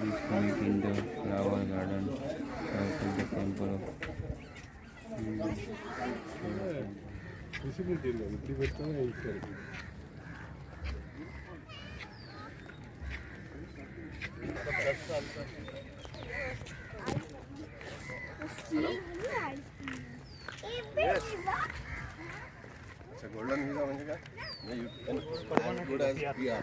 This point in the flower garden south of the temple of Visibility இல்லை, இப்படி வச்சா ஈஸியாக இருக்கு. अच्छा, गोल्डन व्हिसा म्हणजे काय? म्हणजे you can as good as PR.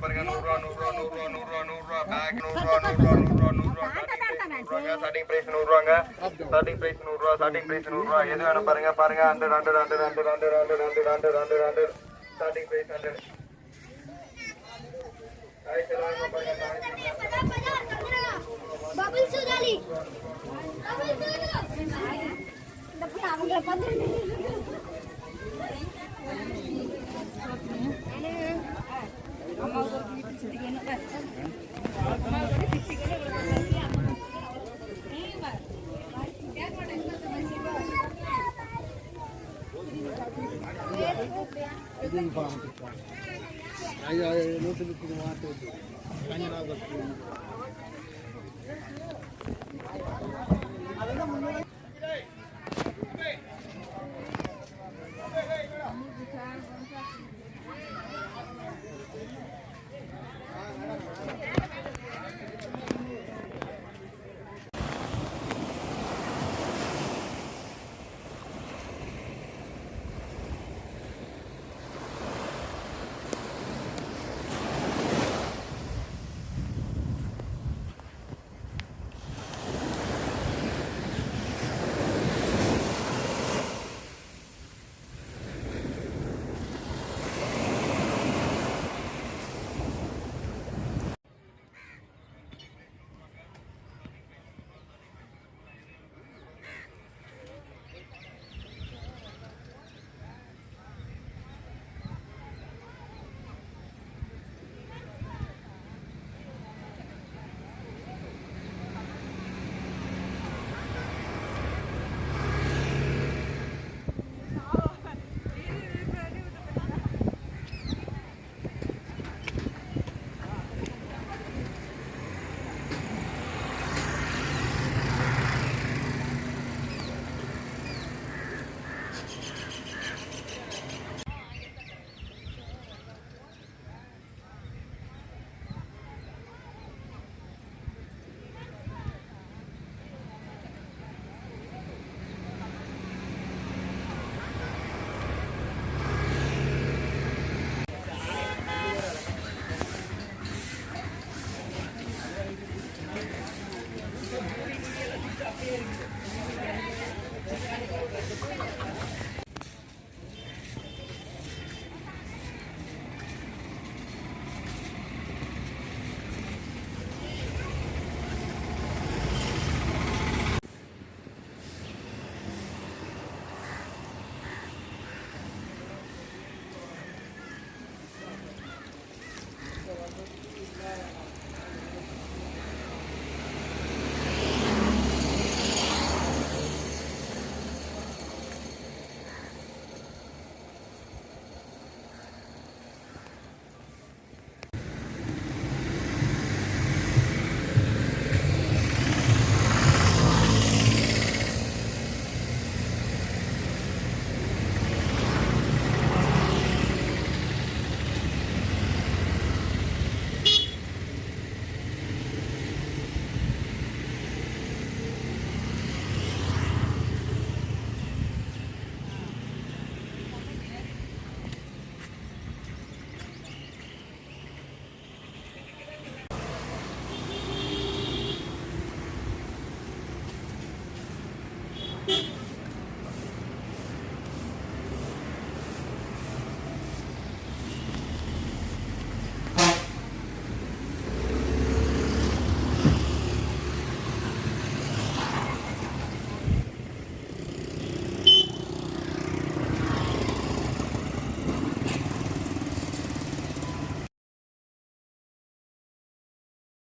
பாருங்க, 100 ரூவா, 100 ரூவா, 100 ரூவா, 100 ரூவா, 100 ரூவா பேக், 100 ரூவா, 100 ரூவா, 100 ரூவா, 100 ரூவா. ஸ்டார்டிங் பிரைஸ் 100 ரூவாங்க. ஸ்டார்டிங் பிரைஸ் 100 ரூவா. ஸ்டார்டிங் பிரைஸ் 100 ரூவா. எது வேணும் பாருங்க, பாருங்க. 100, 100, 100, 100, 100, 100, 100, 100, 100, 100. Starting price 100. Bubble Sudali. Bubble Sudu. அவங்கள பார்த்து ನೂറ്റി ಮಾತು.